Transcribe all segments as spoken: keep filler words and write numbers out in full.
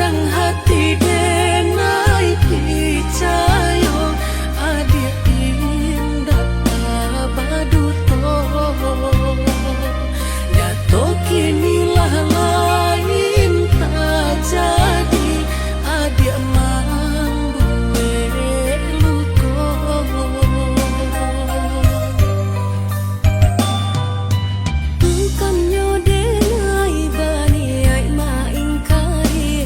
Hati denai picayo, adiak indak baduto. Nyato kini lah lain tajadi, adiak mambuek luko. Bukannyo denai baniaik maingkari,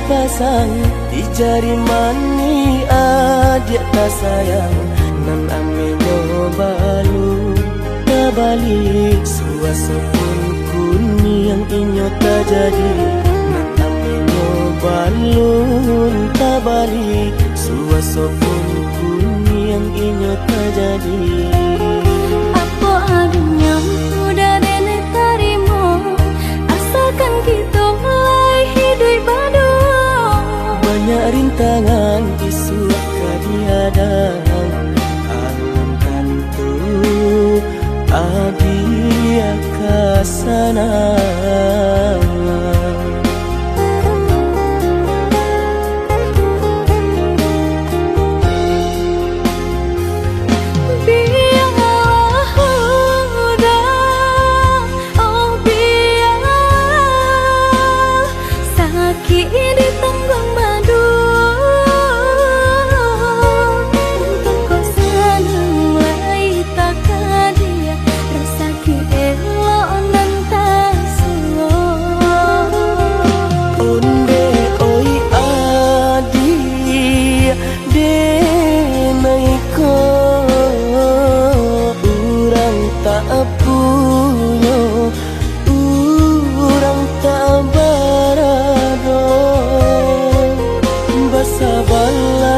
Dipasang di jari manih adiak tasayang, nan ameh nyo balun tabali. Suaso pun kuniang inyo tajadi, nan ameh nyo balun tabali. Suaso pun kuniang inyo tajadi. Apo adonyo udah denai tarimo, asalkan kito lai hiduik baduo. Banyak rintangan isuak ka dihadang, alun tantu adiak ka sanang. Bialah huda, oh bialah, sakik ditangguang baduo. Untuang ko sanang lai takadiak, rasaki elok nan tasuo. Ondeh oi adiak, denai ko urang tak punyo, urang tak barado. Basabalah,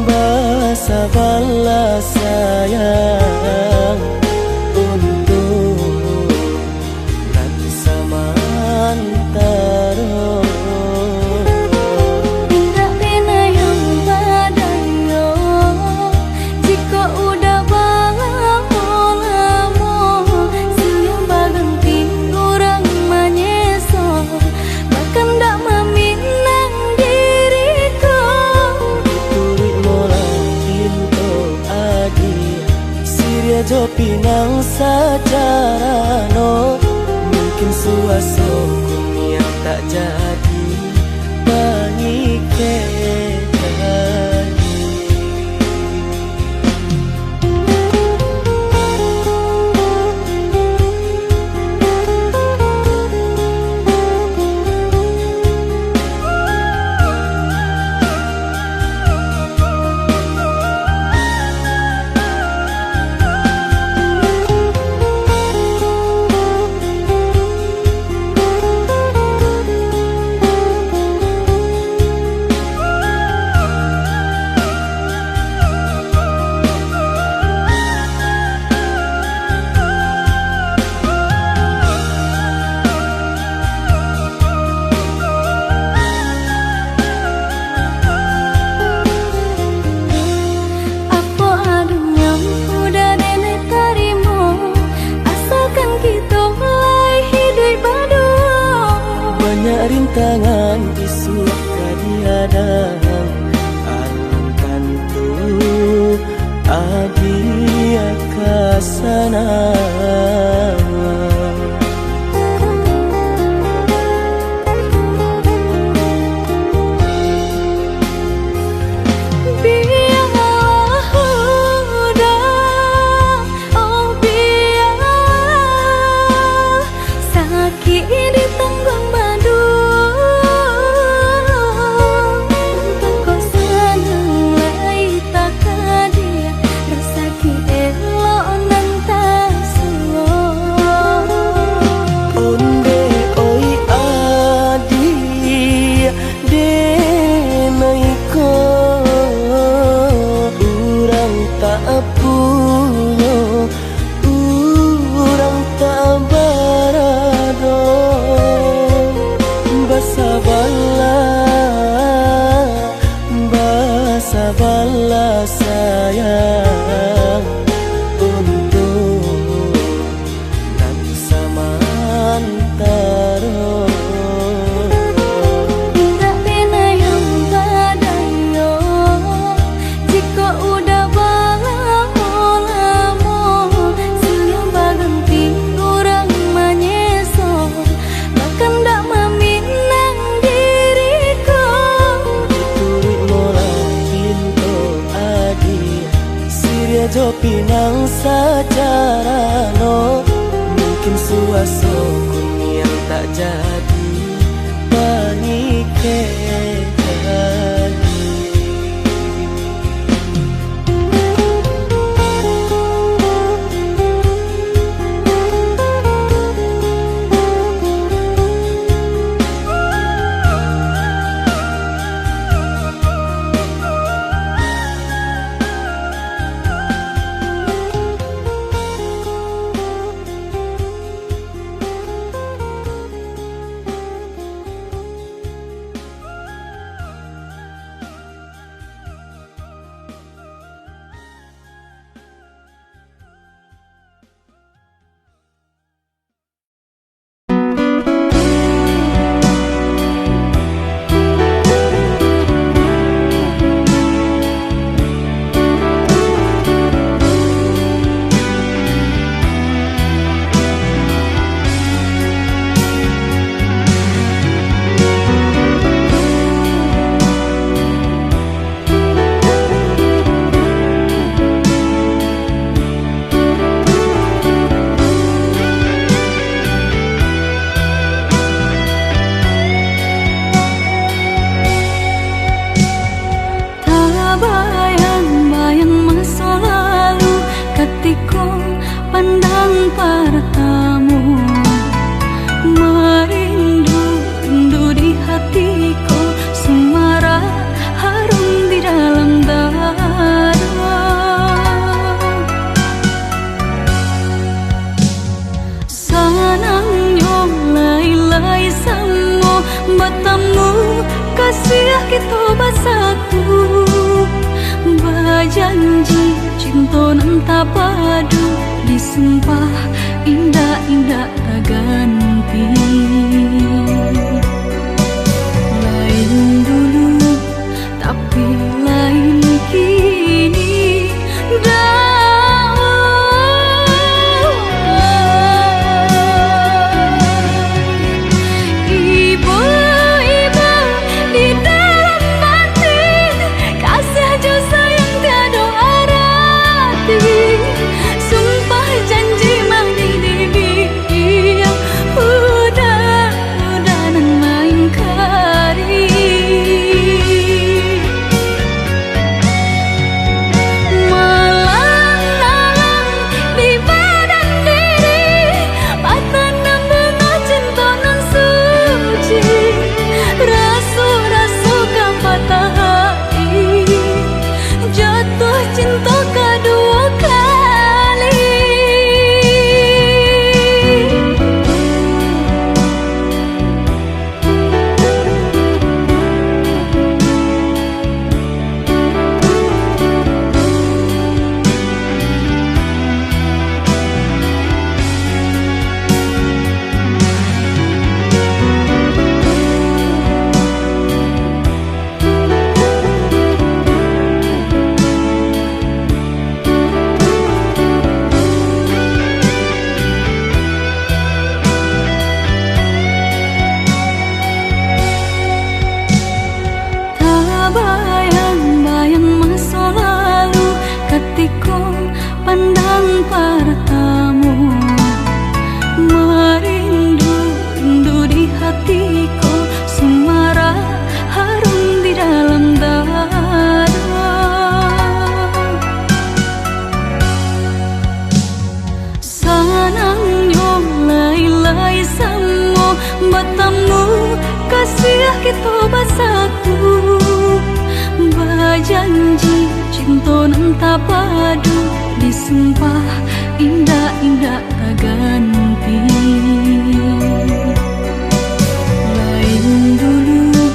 basabalah sayang, untuak nan samantaro. Indak bana yang badayo, jikok udah balamo-lamo, silih baganti urang manyeso, bakandak maminang diri ko. Dituruik molah pinto adiak, siriah jo pinang sacarano, mungkin suaso kuniang tak jadi pangikek lagi. Apo adonyo udah denai tarimo, asalkan kito lai hiduik baduo. Banyak rintangan isuak ka dihadang, alun tantu adiak ka sanang. Bialah huda, oh bialah, sakik ditangguang baduo. Untuang ko sanang lai takadiak, rasaki elok nan tasuo. Ondeh oi adiak, denai ko urang tak punyo, urang tak barado. Basabalah, basabalah sayang, untuak nan samantaro. Indak bana yang badayo, jikok udah balamo-lamo, silih baganti urang manyeso, bakandak maminang diri ko. Dituruik molah pinto adiak, siriah jo pinang sacarano, mungkin suaso kuniang tak jadi Tabayang-bayang maso lalu, katiko pandang partamo, marindu-rindu di hati ko, sumara harum di dalam dado. Sanangnyo lai-lai samo batamu, kasiah kito basatu, bajanji cinto nan tapadu, disumpah indak-indak taganti. Lain dulu, tapi lain kini, dawah. Ibo-ibo di dalam batin, kasih jo sayang tiado arati, sumpah janji manih di bibia, udah-udah nan maingkari. Malang-malang di badan diri, batanam bunga cinto nan suci, raso-raso ka patah hati, jatuah cinto kaduo kali. Tabayang-bayang maso lalu, katiko pandang partamo, marindu-rindu di hati ko, sumara harum di dalam dado. Sanangnyo lai-lai samo batamu, kasiah kito basatu, bajanji cinto nan tapadu, disumpah indak-indak taganti. Lain dulu,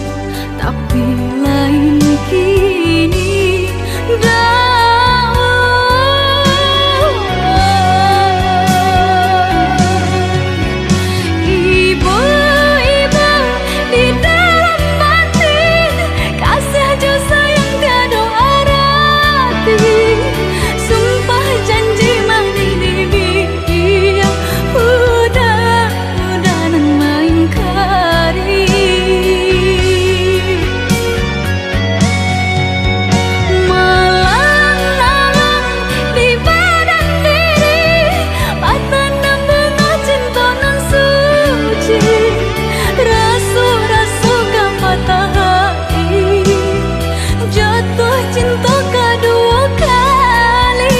tapi lain kini, dawah. Ibo-ibo di dalam batin, kasih jo sayang tiado arati, sumpah janji manih di bibia, udah Jatuah cinta kaduo kali.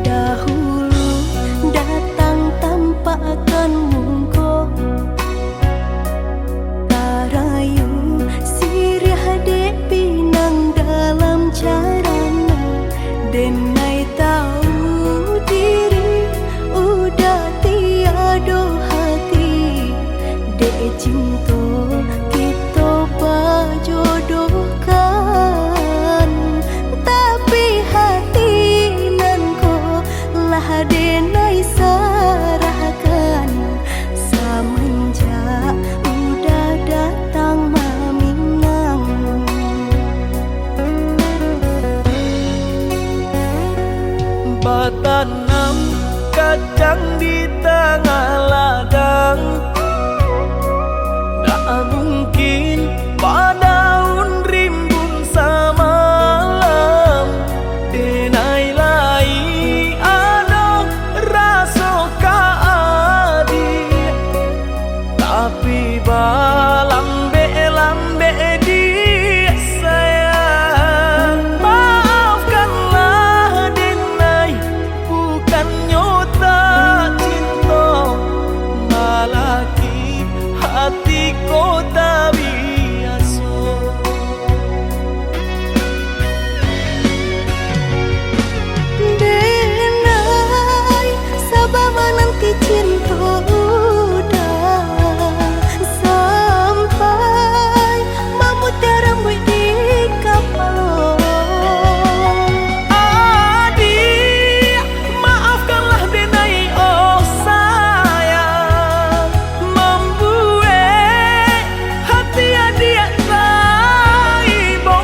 Dahulu datang tampakkan muko, tarayu siriah dek pinang dalam carana. Denai tahu diri, udah tiado hati, dek cinto kito bajodohkan. Tapi hati nan ko lah denai sarahkan, samanjak udah datang maminang. Batanam kacang di tangah ladang, ndak mungkin badaun rimbun samalam. Denai lai ado raso ka adiak, tapi balambek-lambek diak sayang. Maafkanlah denai, bukannyo tak cinto, malaki hati ko tak biaso. Denai, saba mananti cinto udah sampai mamutiah rambuik di kapalo. Adiak, maafkanlah denai, oh sayang, mambuek hati adiak taibo.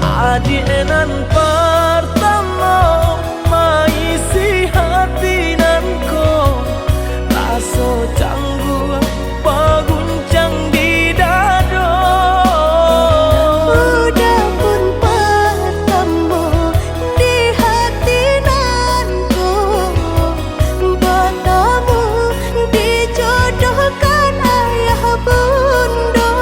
Adiak nan partamo maisi hati nan ko, raso cangguang baguncang di dado. Udah pun partamo di hati nan ko, batamu dijodohkan ayah bundo.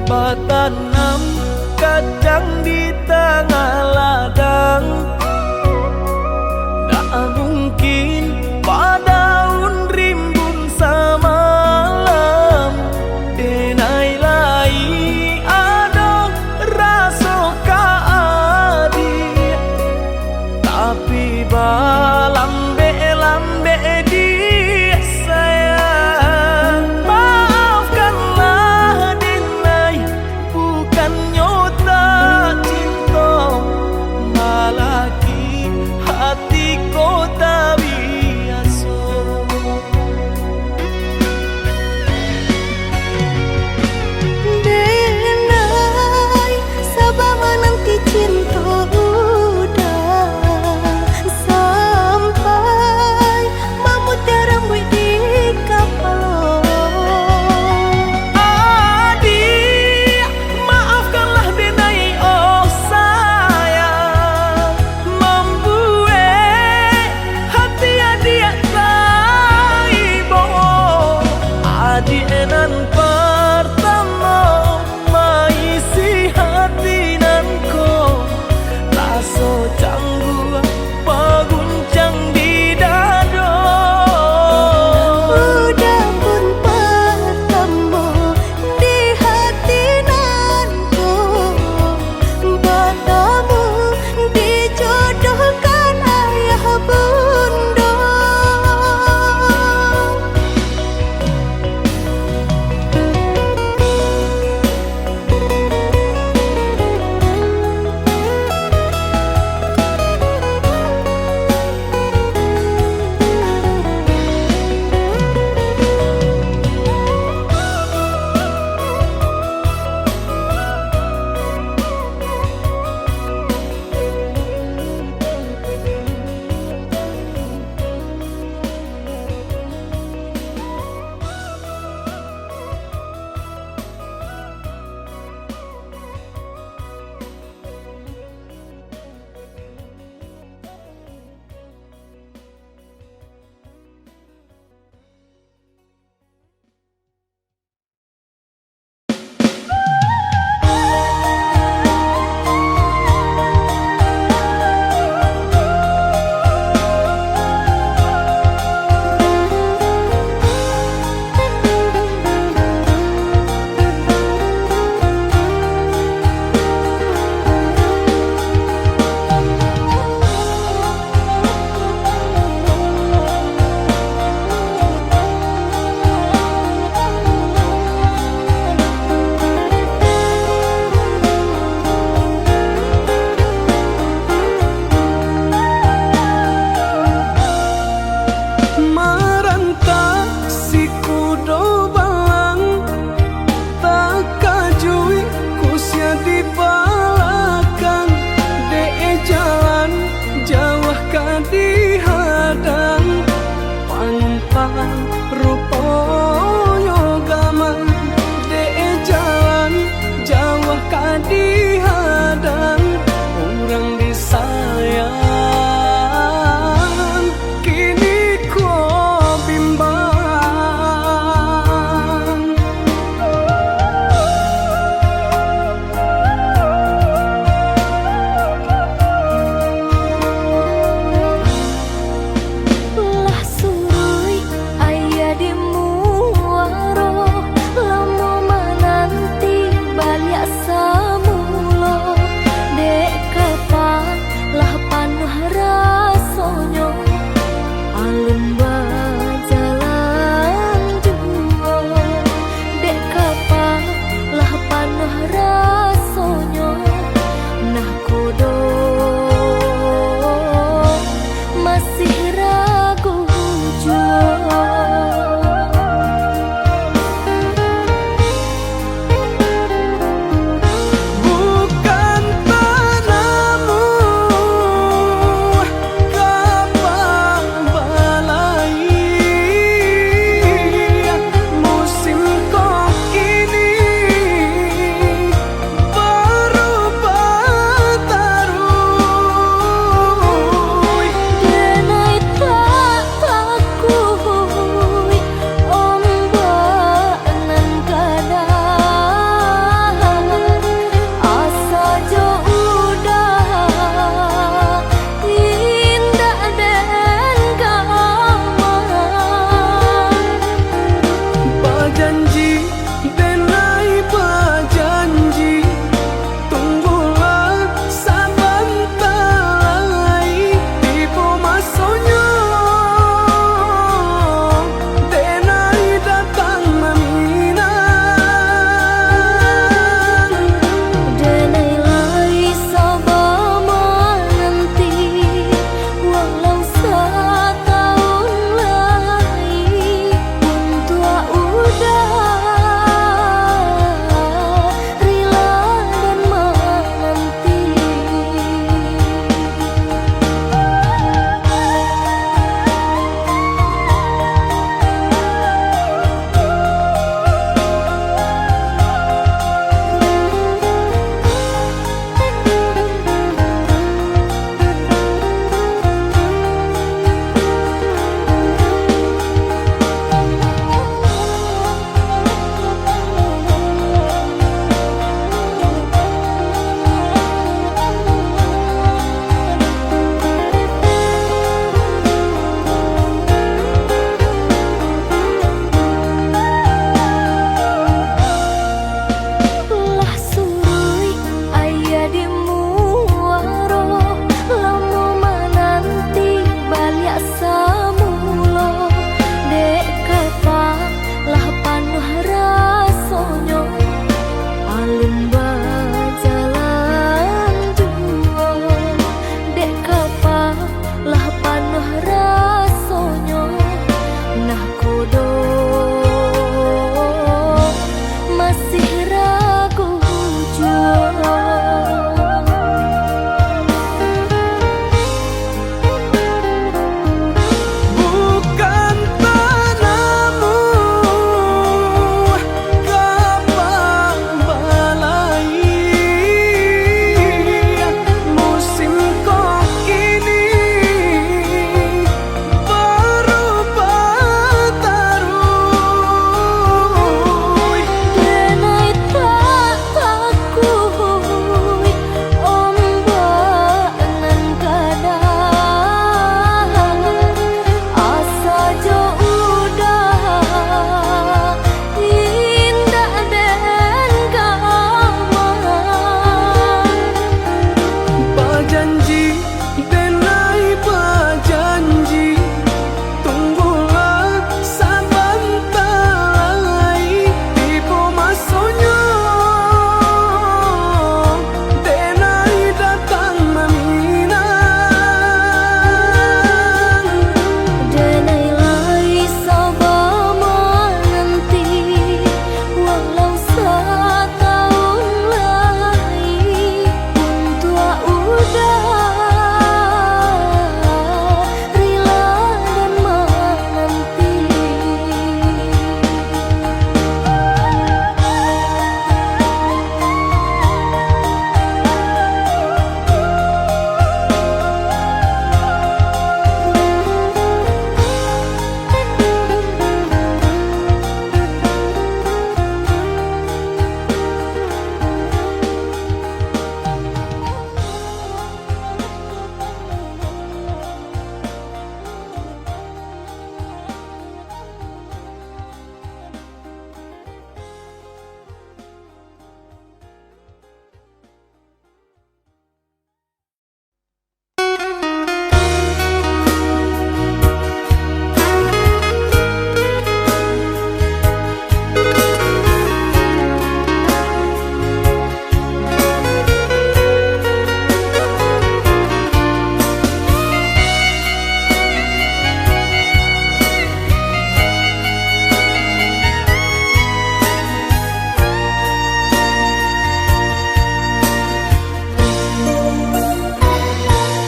Batanam kacang di tangah ladang, ndak mungkin badaun rimbun samalam. Denai lai ado raso ka adiak,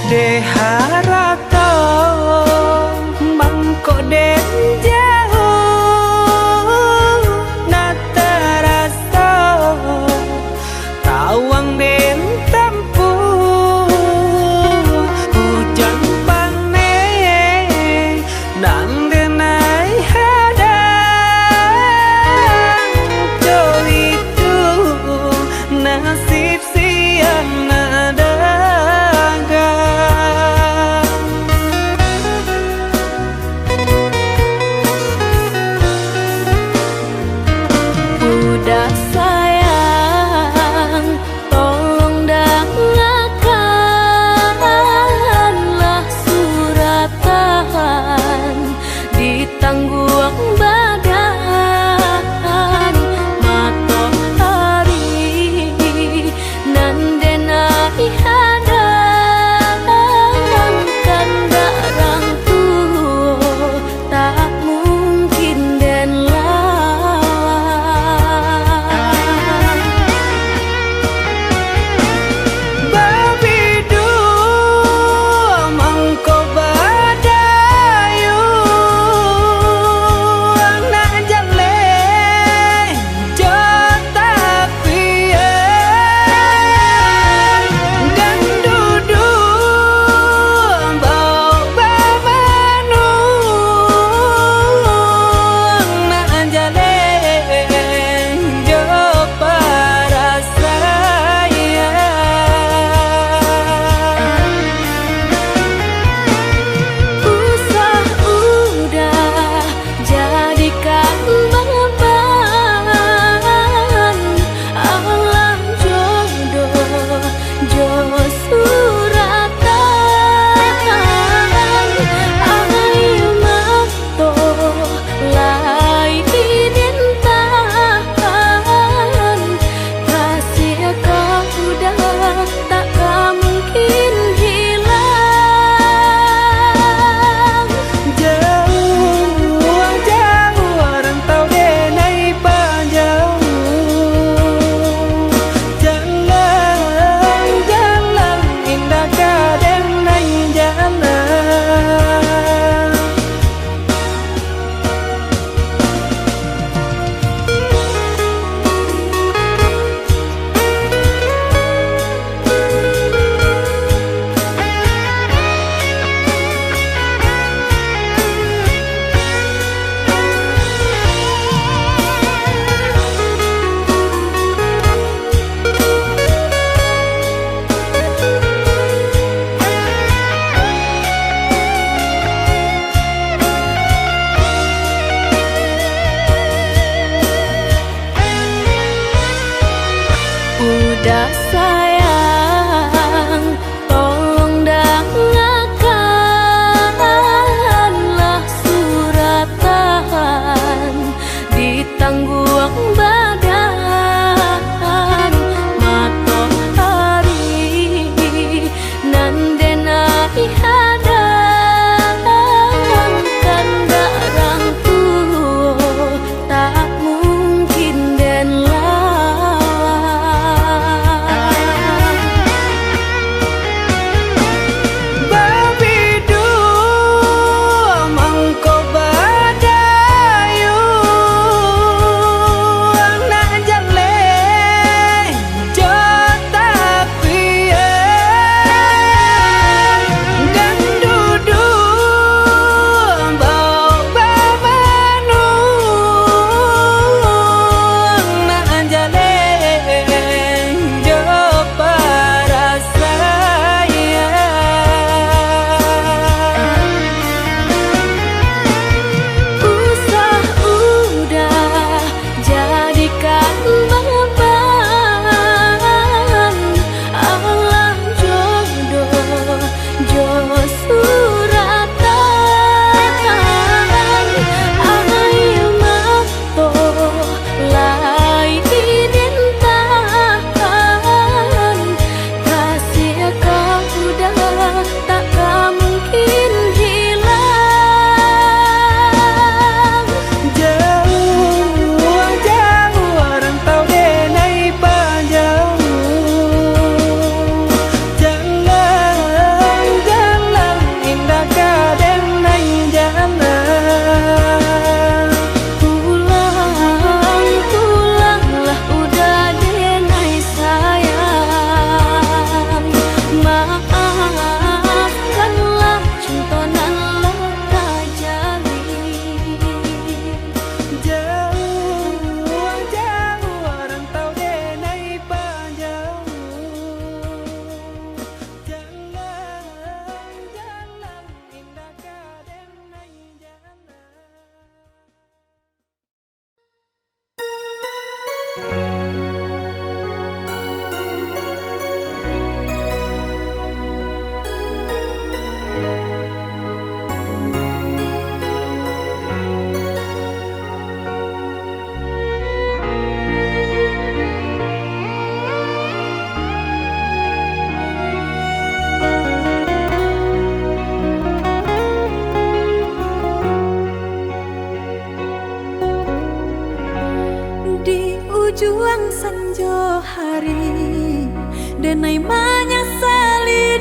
Dek harato mangko den jauah, nak taraso tawang den tampuah. Ujan paneh nan den ai hadang, co itu nasib siang nak dagang.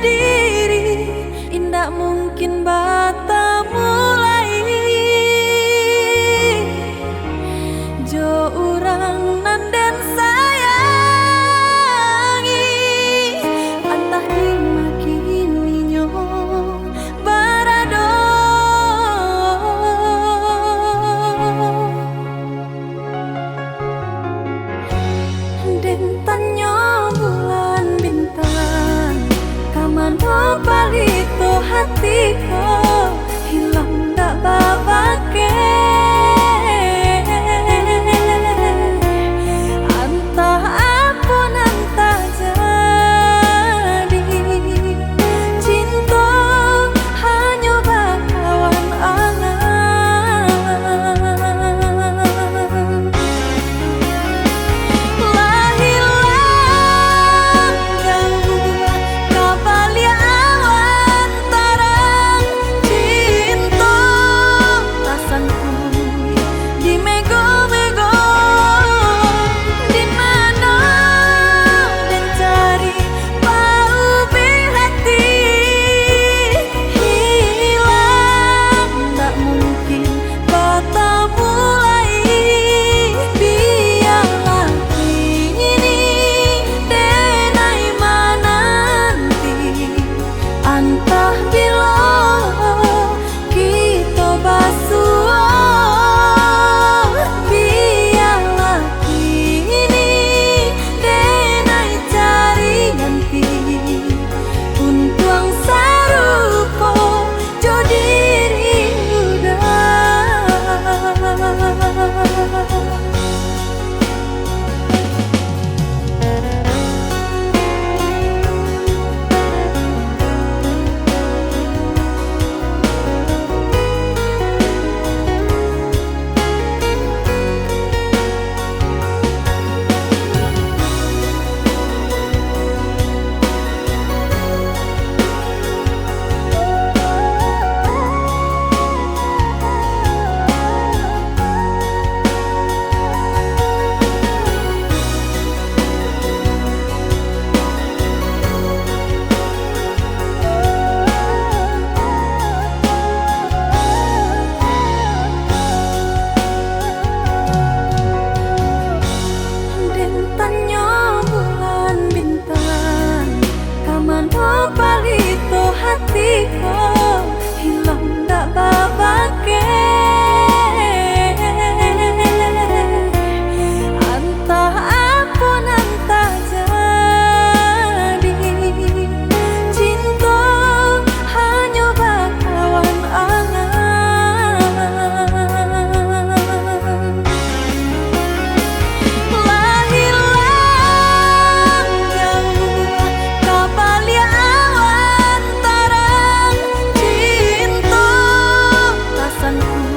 diri, indak mungkin batamu lai jo urang nan den sayangi. Antah di ma kini nyo barado. Den tanyo bulan bintang, ka mano palito hati ko, hilang dak babakeh. Antah apo nan tajadi, cinto hanyo bakawan angan. Lah hilang jauah ka baliak awan tarang, cinto rasanku dimego-mego. Di mano den cari paubik hati, hilang dak mungkin batamu lai. Bialah kini den ai mananti, antah bilo kito basuo. Bialah kini den ai cari ganti, untuang sarupo jo diri uda. Den tanyo bulan bintang, ka mano palito hati ko, hilang dak babakeh. Antah apo nan tajadi, cinto hanyo bakawan angan. Lah hilang jauah ka baliak awan tarang, cinto rasanku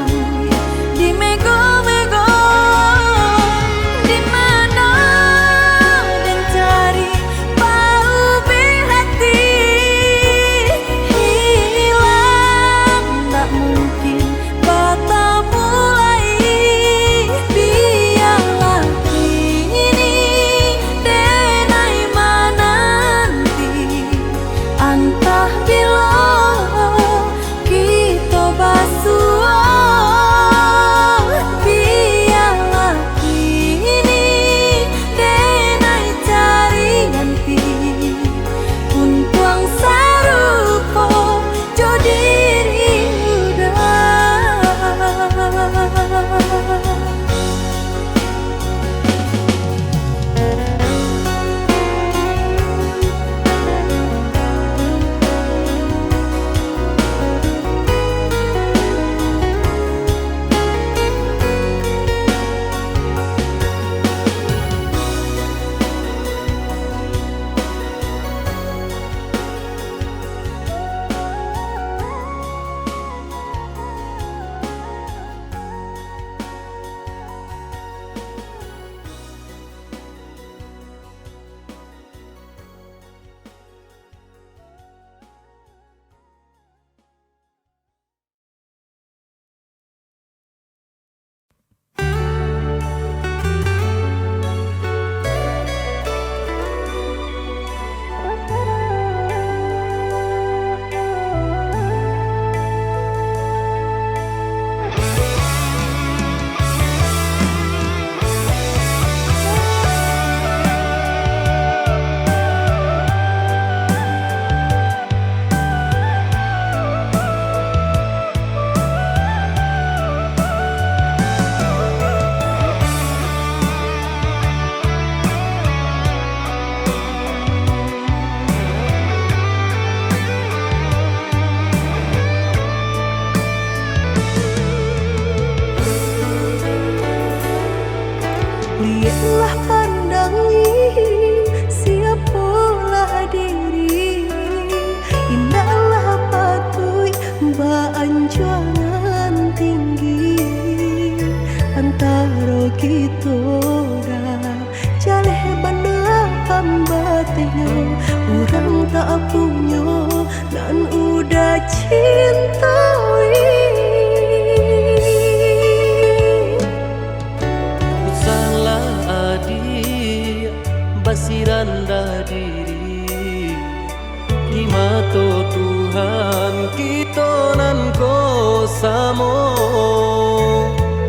Di mato Tuhan kito nan ko samo,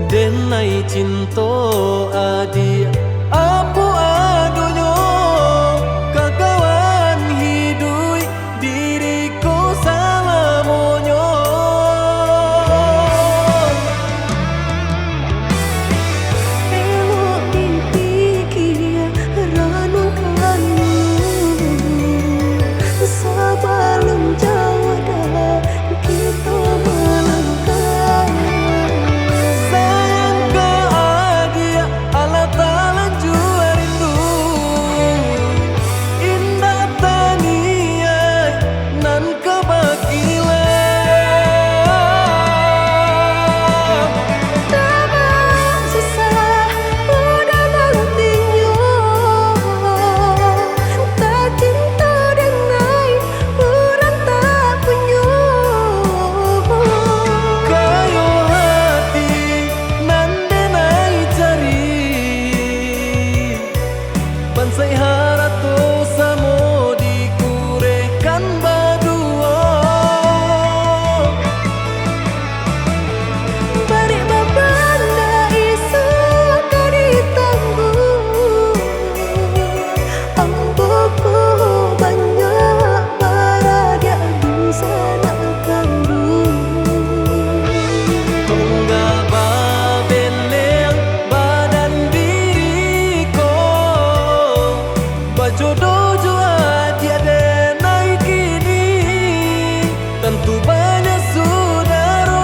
denai cinto adiak, apo adonyo, kakawan hiduik diri ko salamonyo. Elok dipikia, ranuangkan dulu, sabalun jauah dalam kito malangkah. Sayang ka adiak, alah talanjua rindu, indak taniaik nan ka bakilah. Tabang susah udah nantinyo, tacinto denai urang tak punyo. Kayo hati nan denai cari, bansaik harato samo dikurehkan baduo. Barek babanda isuak ka ditangguang, ambo ko banyak baradiak dunsanak kanduang. Tunggak babeleng badan diri ko, bajodoh jo adiak denai kini, tantu banyak sudaro.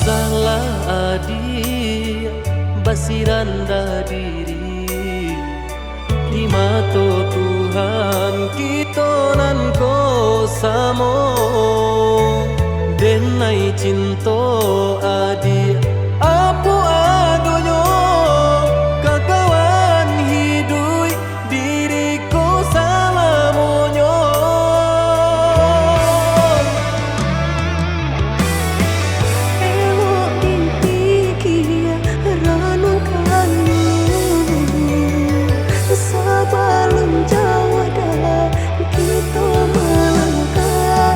Usahlah adiak basirandah diri, di mato Tuhan kito nan ko samo, denai cinto adiak, apo adonyo, kakawan hiduik diri ko salamonyo. Elok dipikia, ranuangkan dulu, sabalun jauah dalam kito malangkah.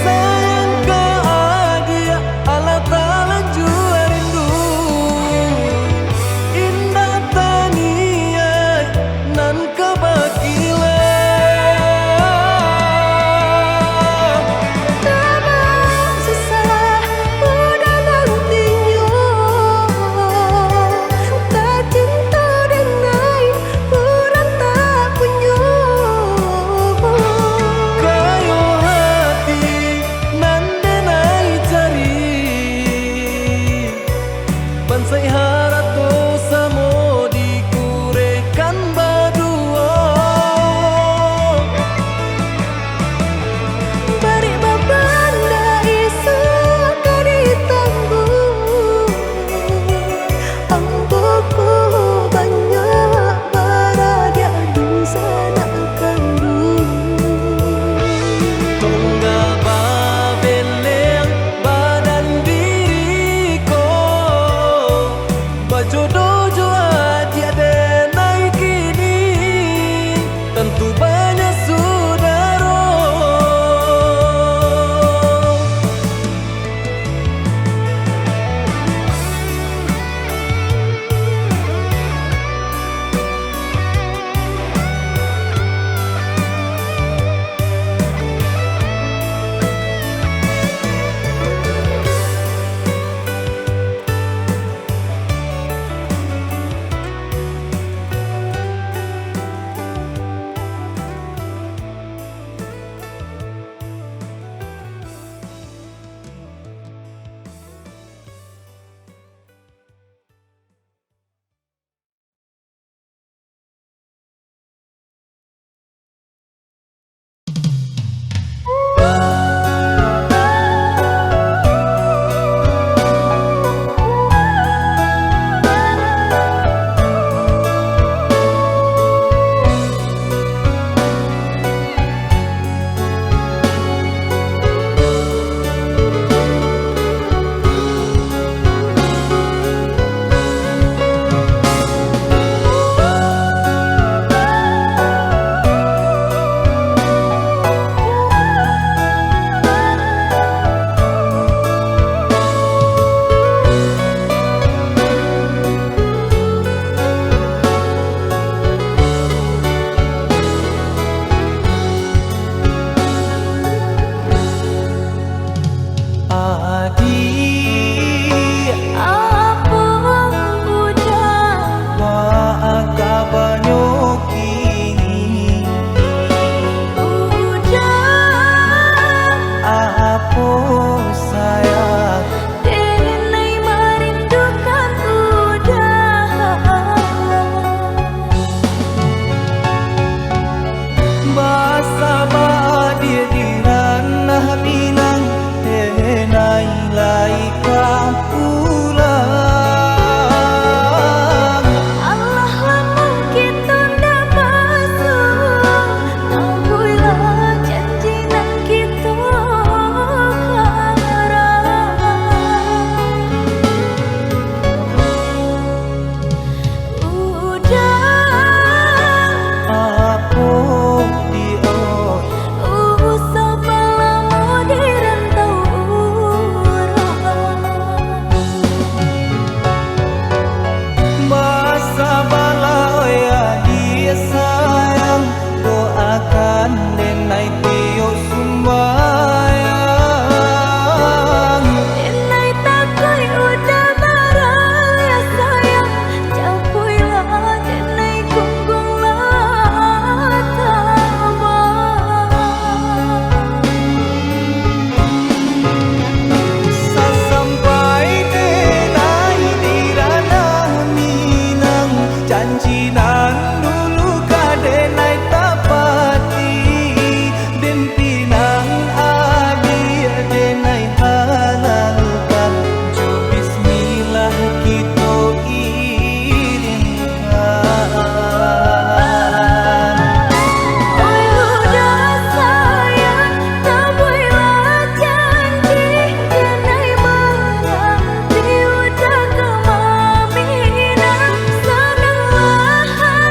Sayang ka adiak, alah talanjua Janji nan dulu ka denai tapati, den pinang adiak denai halalkan, jo bismillah kito irinkan. Oi uda sayang, tabuiklah janji, denai mananti uda ka maminang, sananglah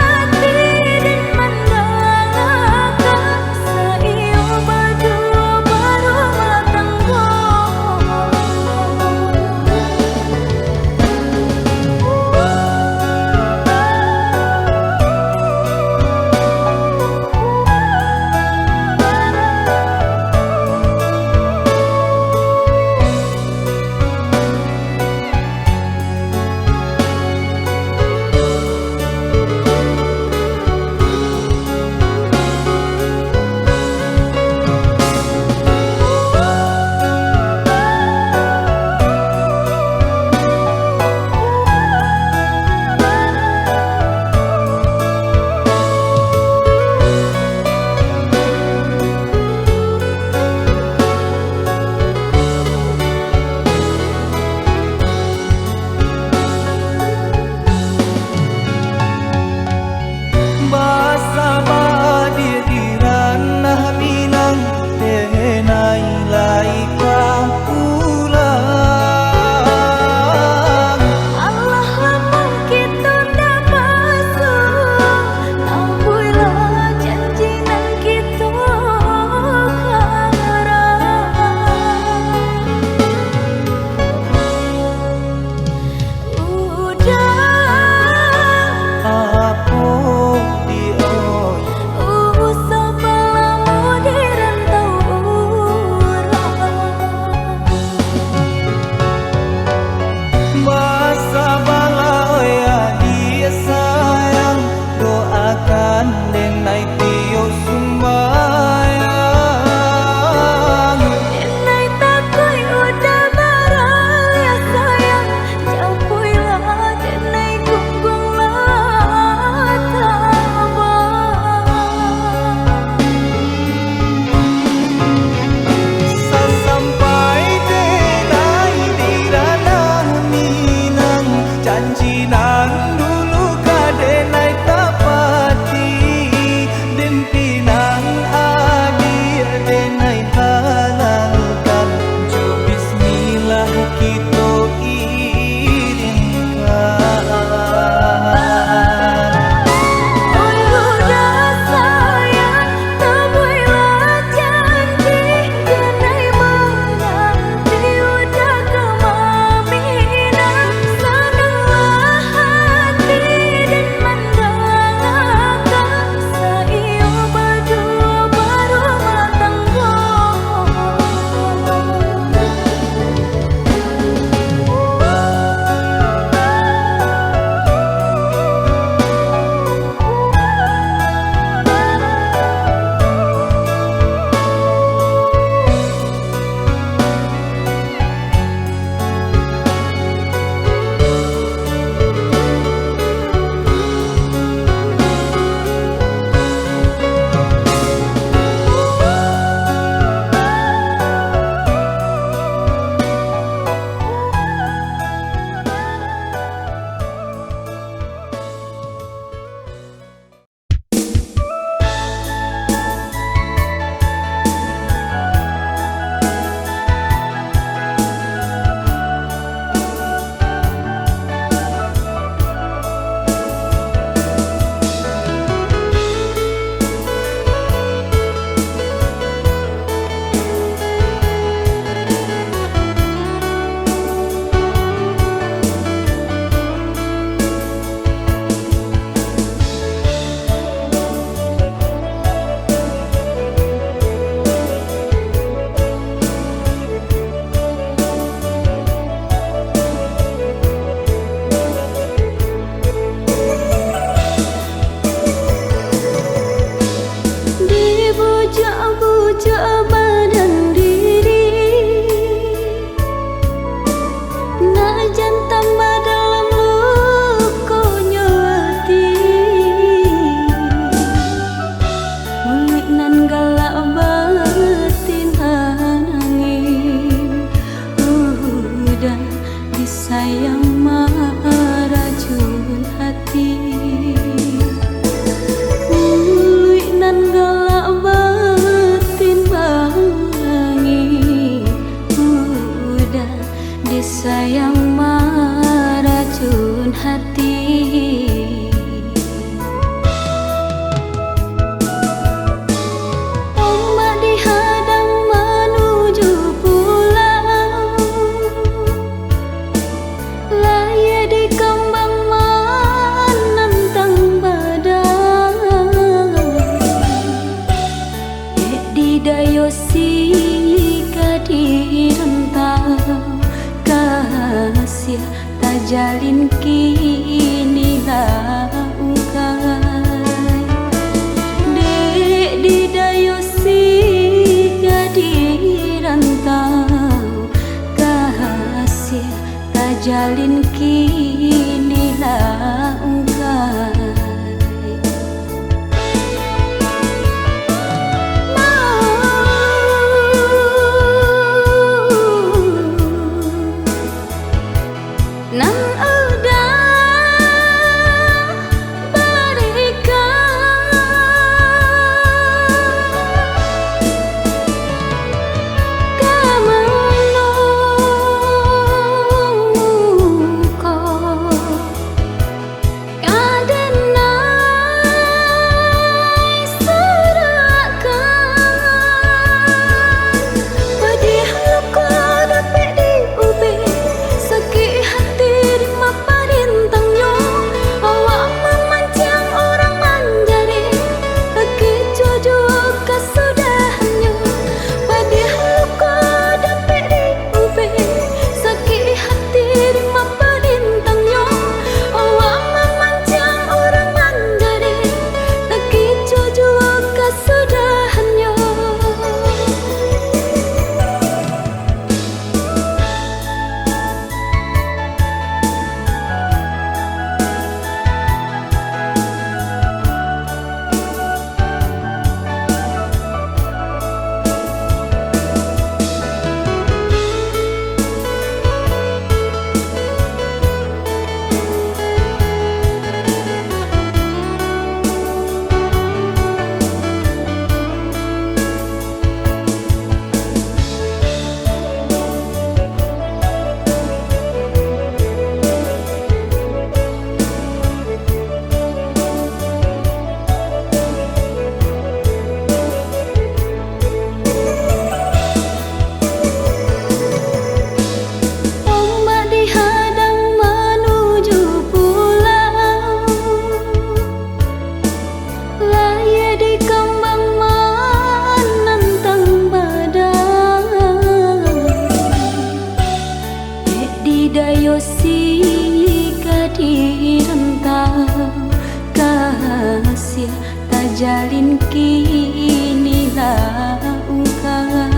Tajalin kini lah ungkai.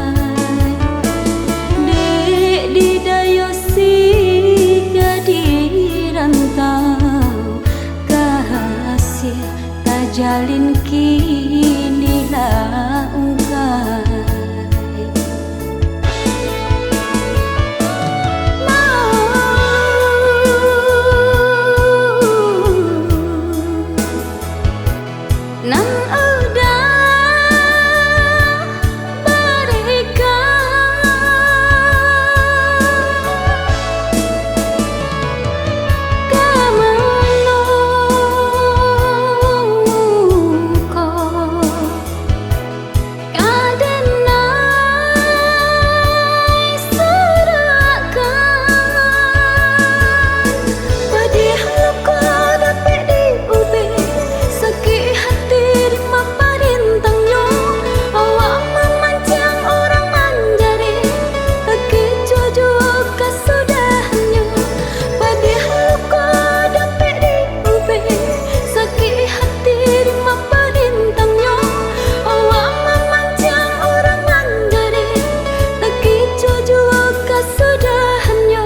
Dek di dayo siga di rantau, kasih tajalin kini lah ungkai. Nan udah bareka ka mano ko? Ka denai surahkan, padiah luko dapek diubek, sakik hati di maparintangnyo, awak mamanciang urang manjarek, takicuah juo kasudahannyo, padiah luko dapek diubek, sakik hati di maparintangnyo, awak mamanciang urang manjarek, takicuah juo kasudahannyo.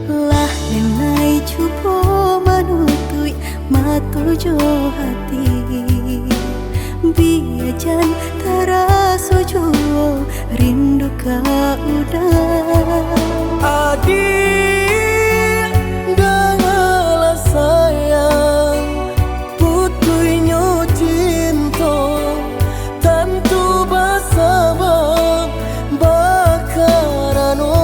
Lah denai cubo manutuik mato jo hati, bia jan taraso juo rindu ka uda. Adiak, dangalah sayang, putuihnyo cinto, tantu basabab bakarano.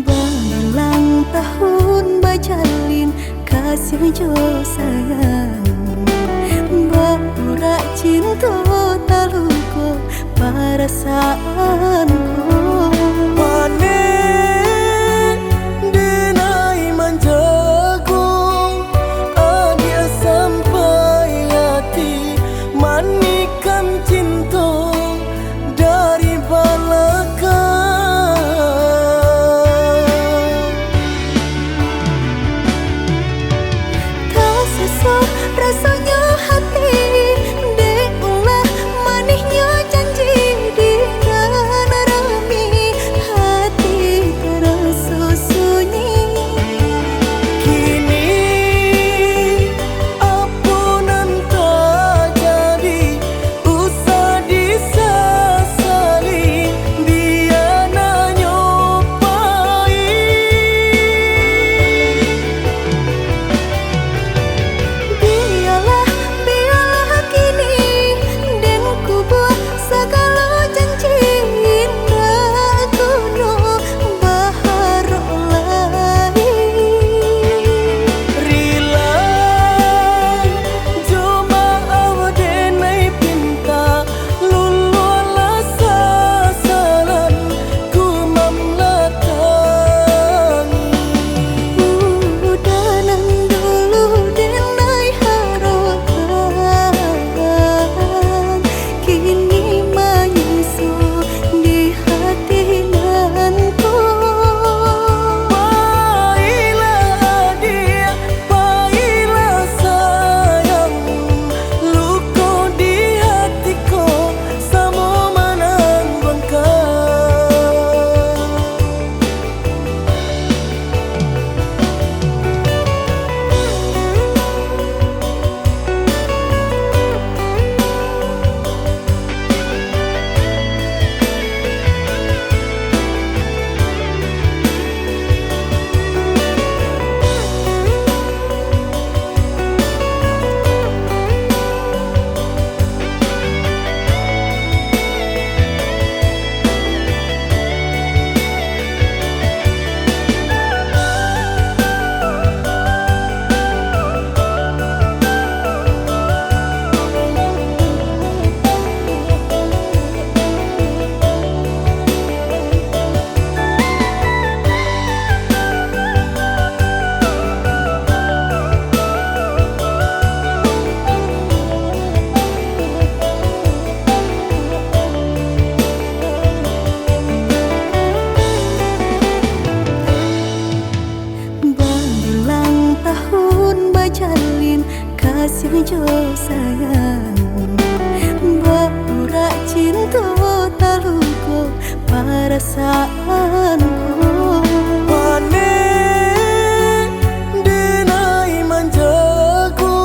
Babilang tahun bajalin, kasih jo sayang, baurak cinto taluko parasaanku. Paneh denai manjago, adiak sampai ati manikam cinto dari balakang. Tasasok rasonyo hati, dek ulah manihnyo janji di nan rami. Kasih jo sayang, baurak cinto taluko parasaanku. Paneh denai manjago,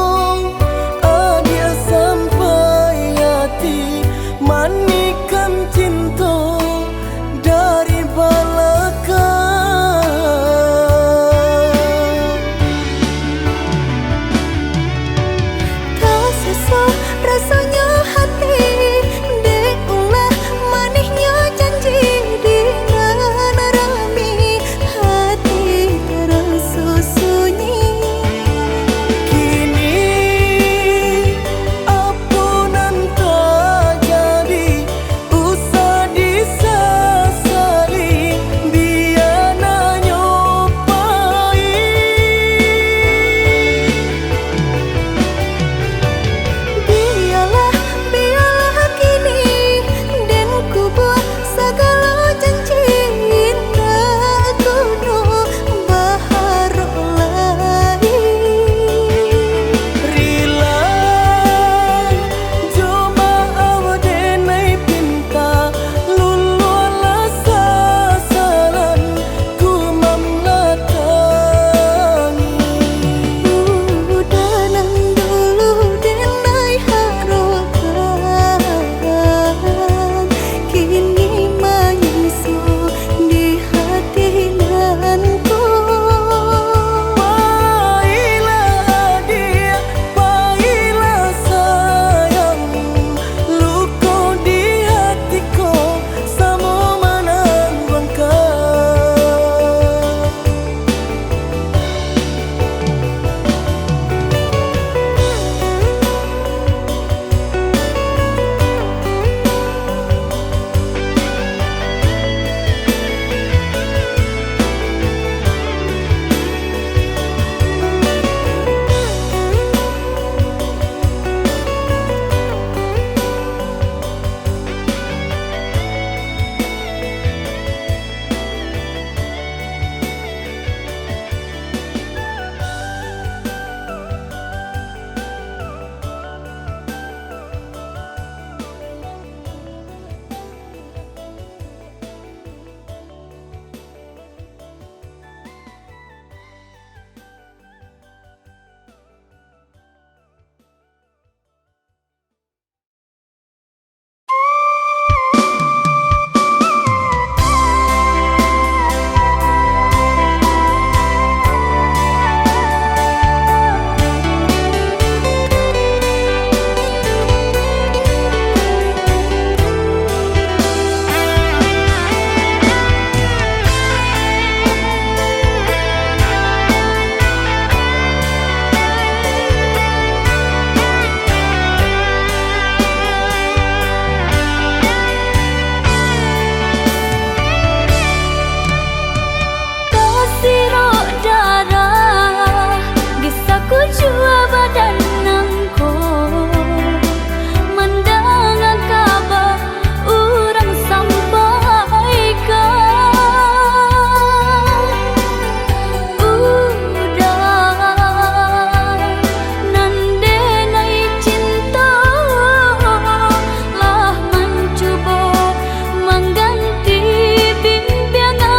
adiak sampai ati manikam cinto dari balakang. Taseso rasonyo hati, dek ulah manihnyo janji di nan rami hati taraso sunyi. Kini apo nan tajadi? Usah disasali, bia nanyo pahik. Bialah, bialah kini, den kubua sagalo janji, indak kuno baharok lai. Rila jo maaf denai pinta, luluahlah sasalan ku mamalatangi. Udah nan dulu denai harokan, kini manyiso di hati nan ko. Pailah adiak, pailah sayang, luko di hati ko samo manangguangkan. Tasirok darah di sakujua badan nangko, mandanga kaba urang sampaikan. Udah nan denai cinto lah mancubo mangganti bimbiangan.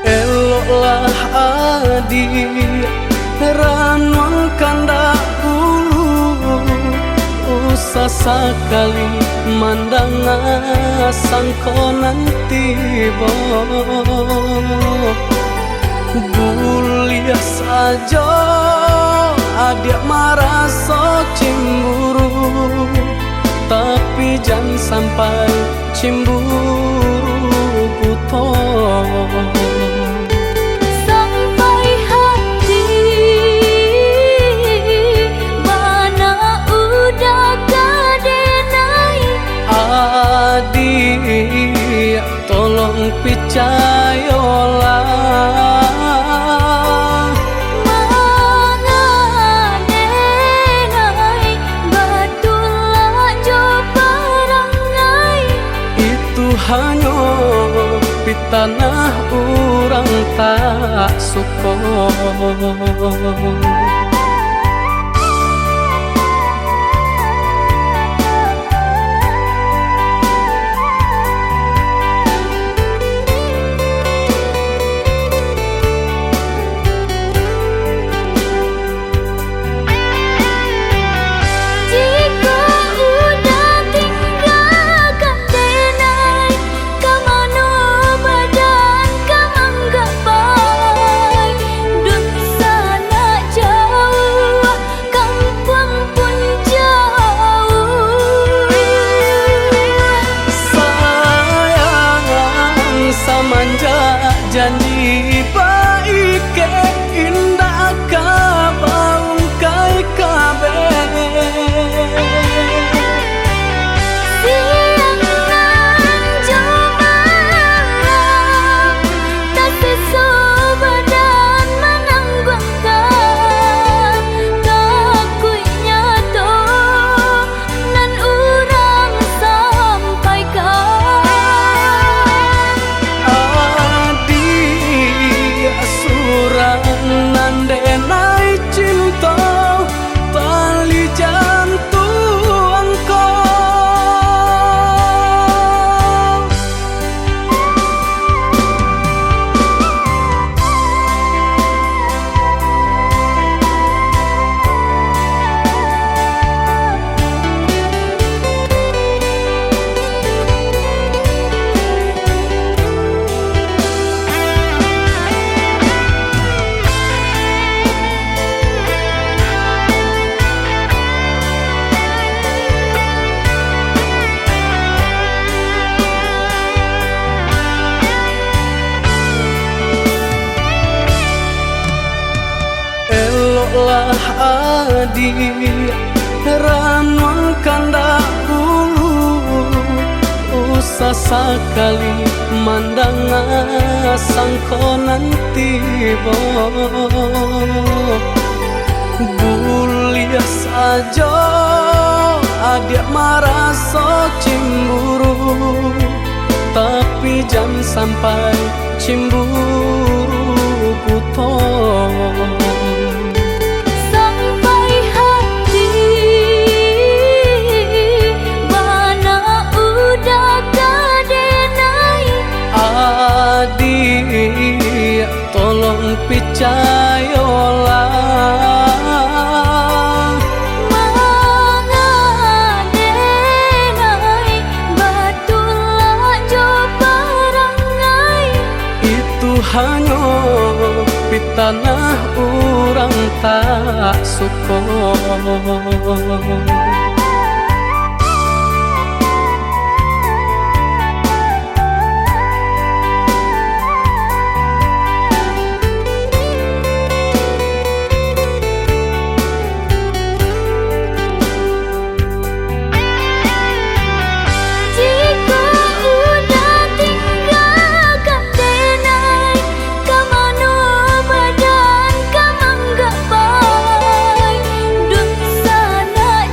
Eloklah adiak, ranuang kandak bulu, usah sakali mandanga sangko nan tibo. Buliah sajo adiak maraso cimburu, tapi jan sampai cimburu buto. Sampai hati bana udah ka denai. Adiak, tolong picayolah. Tanah urang tak suko. Jikok udah tinggakan denai, ka mano badan ka manggapai? Dunsanak jauah, kampuang pun jauah. Sayang, samanjak janji baikek, indak ka baungkai kabeh. Siang nan jo malam, tasiso badan manangguangkan, takuiknyo tu nan urang sampaikan. Adiak surang nan denai cinto, tali jantuang ko. Eloklah adiak, ranuang kandak bulu, usah sakali mandanga sangko nan tibo. Buliah sajo adiak maraso cimburu, tapi jan sampai cimburu buto. Sampai hati bana udah ka denai. Adiak, tolong picayolah. Manga denai batulak jo parangai. Itu hanyo pitanah urang tak suko. Jikok udah tinggakan denai, ka mano badan ka manggapai? Dunsanak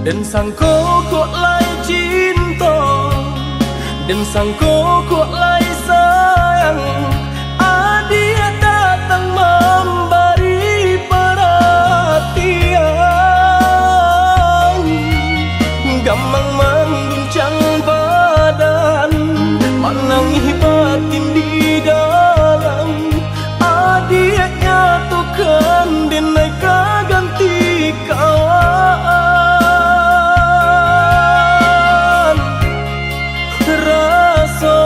Den sangko kok lai cinto, den sangko kok lai sayang, adiak datang mambari paratian. Gamang mangguncang badan, manangih batin di dalam. Adiak nyatokan, den ai ka ganti kawan. Raso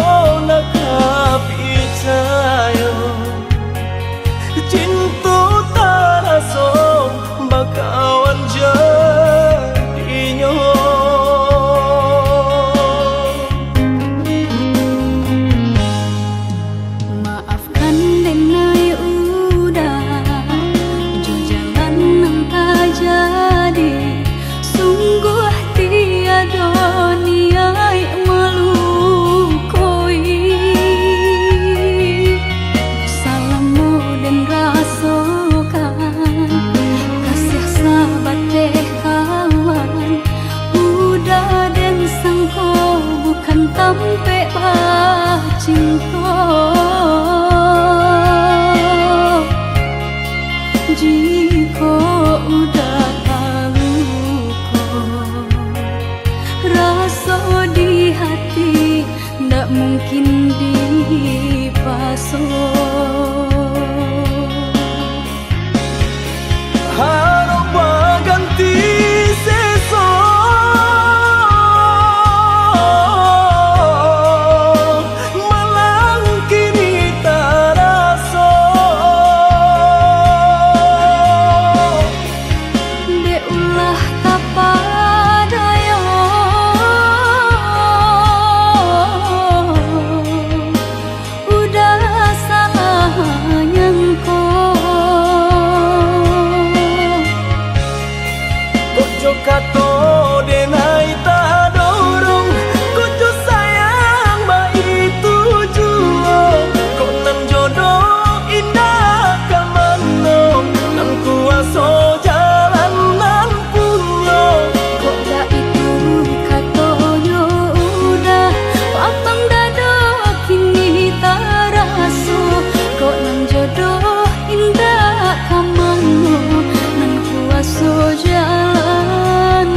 nak ka picayo, cinto taraso bakawan jadinyo. Maafkan den ai Uda, jo jalan nan tajadi, sungguah tiado niaik malukoi. Salamo den rasokan, kasiah sabateh kawan, Uda den sangko bukan tampek bacinto. Jikok Uda taluko, raso di hati ndak mungkin dipaso. Harok baganti seso, malang kini taraso. Dek ulah tapadayo, Uda salah nyangko. Kok jo kato den ai tadorong, kok jo sayang baitu juo, kok nan jodoh indak ka mano, nan kuaso jalan nan punyo. Kok baitu katonyo Uda, lapang dado kini taraso, kok nan jodoh indak ka mano, nan kuaso jalan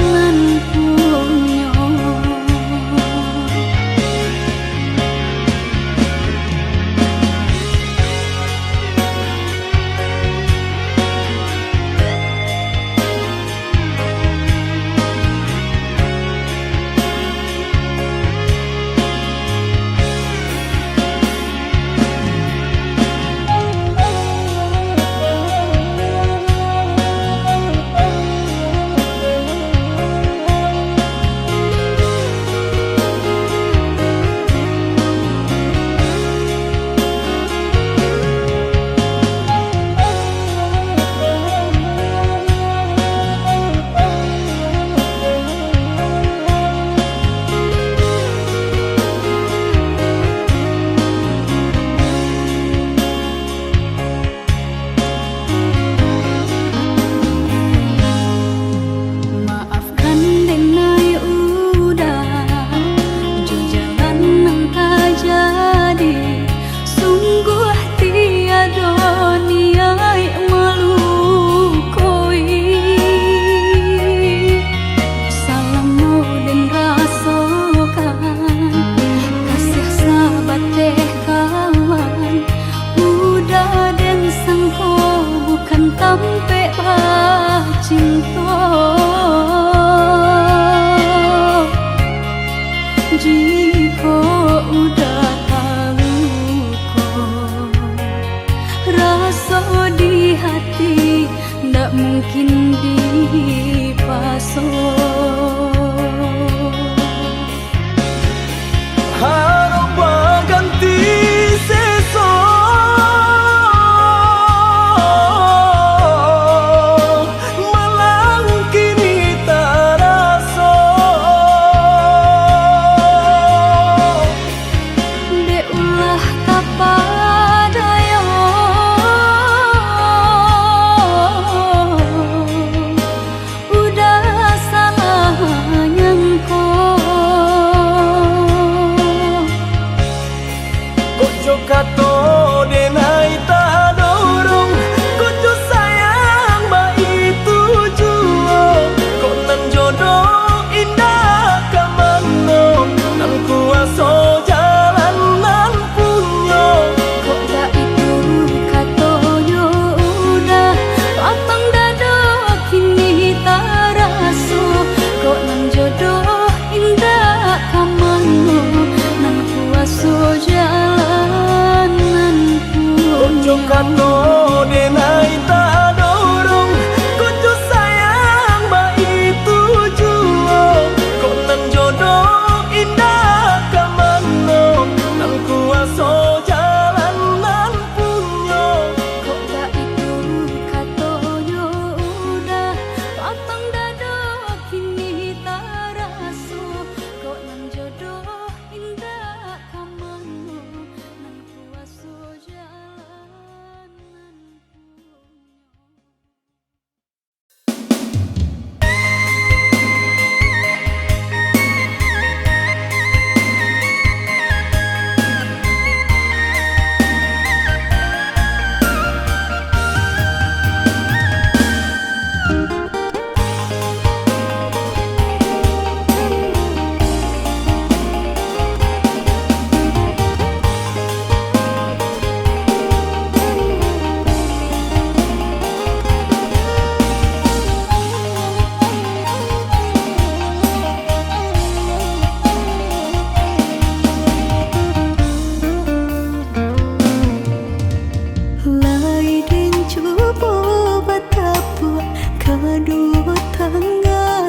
Tangah,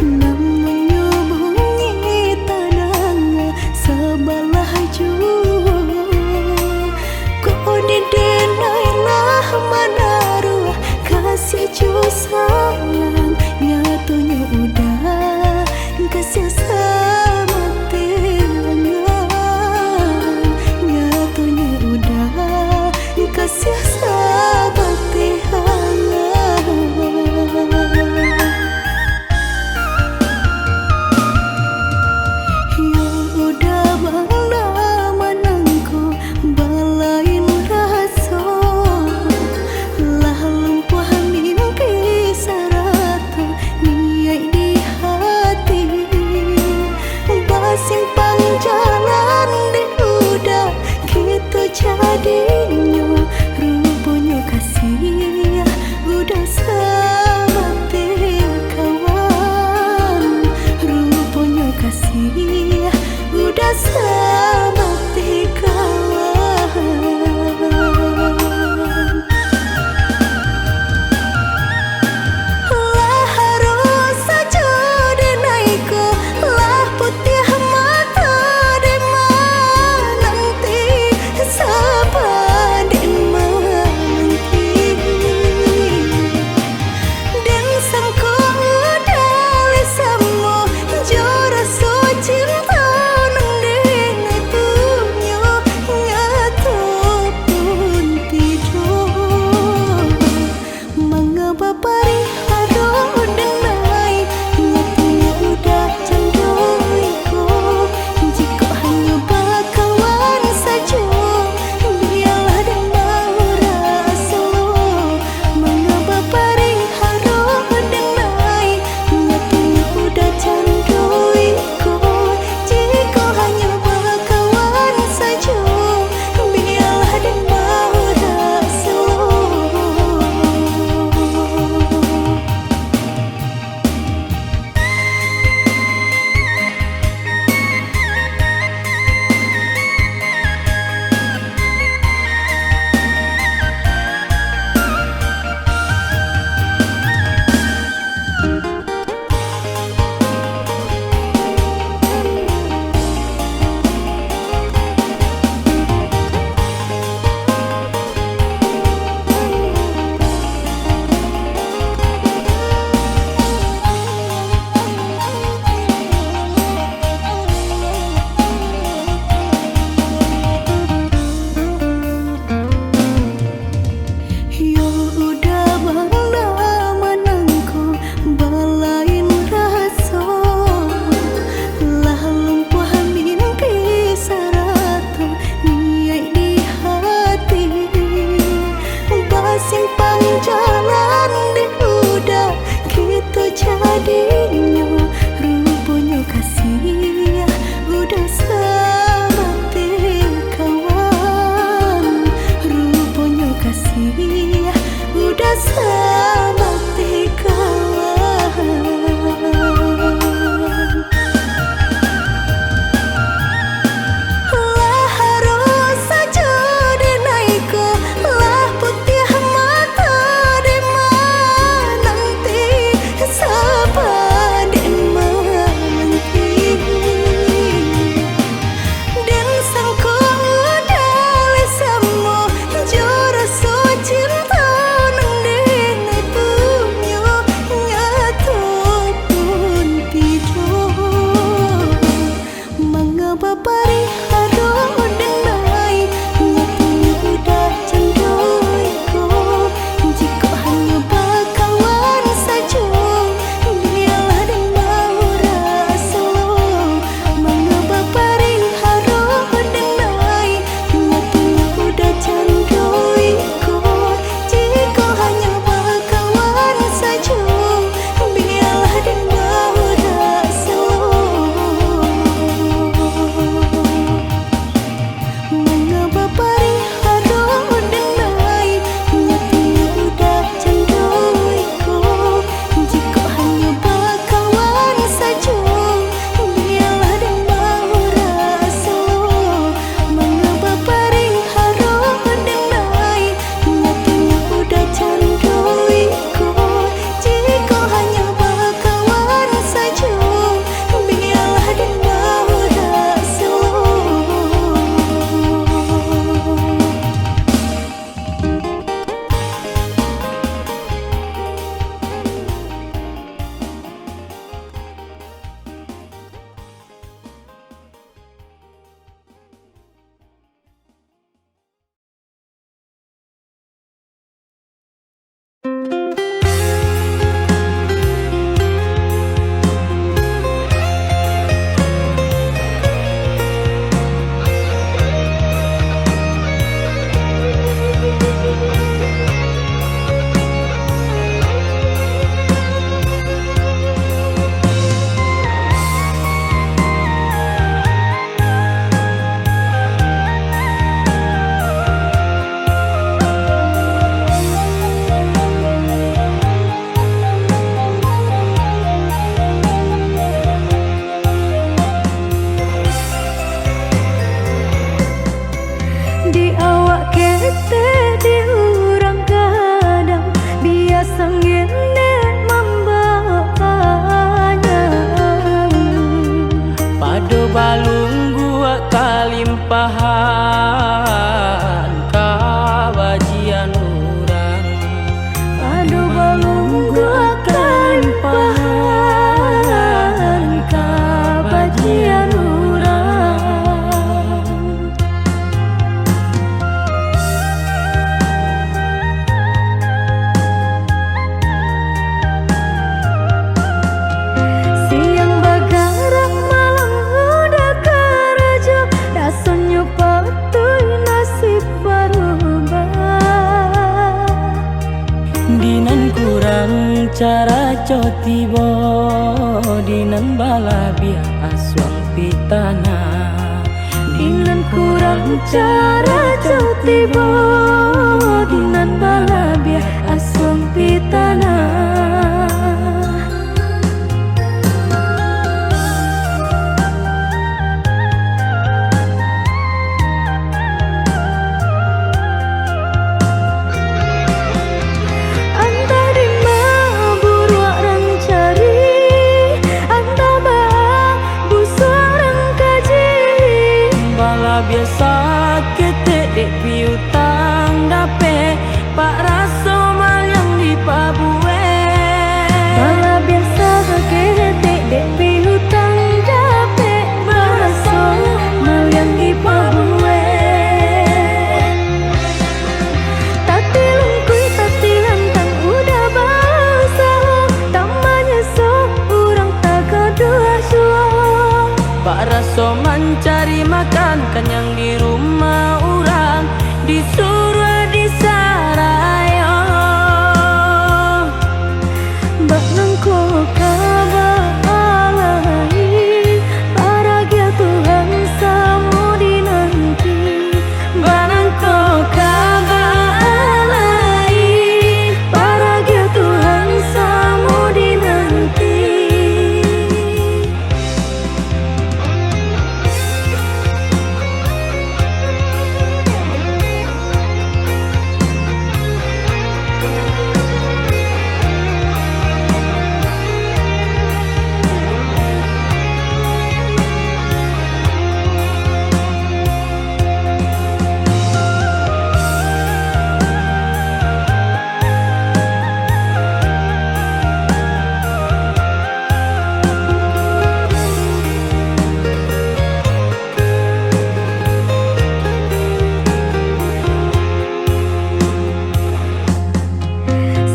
namunnyo bunyi tadanga sabalah juo. Kok didenai lah manaruah kasiah jo sayang, nyatonyo udah kasiah sabateh angan, nyatonyo udah kasiah sabateh angan. Caraco tibo di nan balabiah asuang pitanah, di nan kurang caraco tibo di nan balabiah asuang pitanah. Antah dima buruak rang cari, antah baa busuak rang kaji. Balabiah saketek dek piutang dapek, pak raso maliang dipabuek. Balabiah saketek dek piutang dapek, pak raso maliang dipabuek. Tatilungkuik tatilantang udah bausaho, tak manyeso urang tagaduah juo. Pak raso mancari makan kanyang di rumah urang, disuruah disarayo. Bak nangko ka baa lai, paragiah Tuhan samo dinanti. Bak nangko ka baa lai, paragiah Tuhan samo dinanti.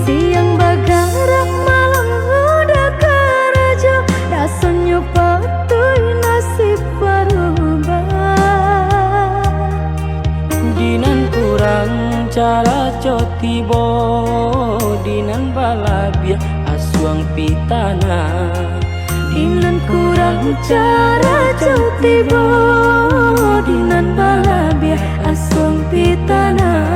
Siang bagarak, malam udah karajo, rasonyo patuih nasib barubah. Di nan kurang caraco tibo, di nan balabiah asuang pitanah. Di nan kurang caraco tibo, di nan balabiah asuang pitanah.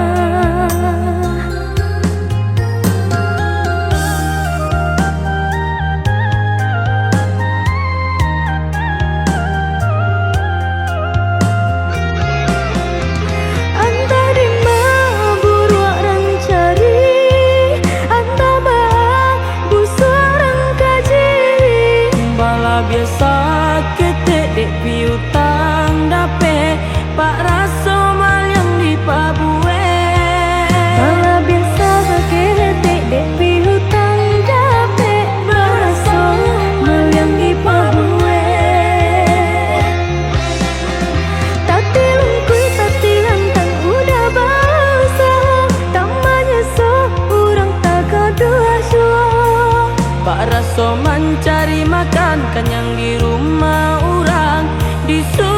Antah dima buruak rang cari, antah baa busuak rang kaji. Balabiah saketek dek piutang dapek, pak raso maliang dipabuek. Balabiah saketek dek piutang dapek, pak raso maliang dipabuek. Tatilungkuik tatilantang udah bausaho, tak manyeso urang tagaduah juo. Pak raso mancari makan kanyang di rumah urang, disu-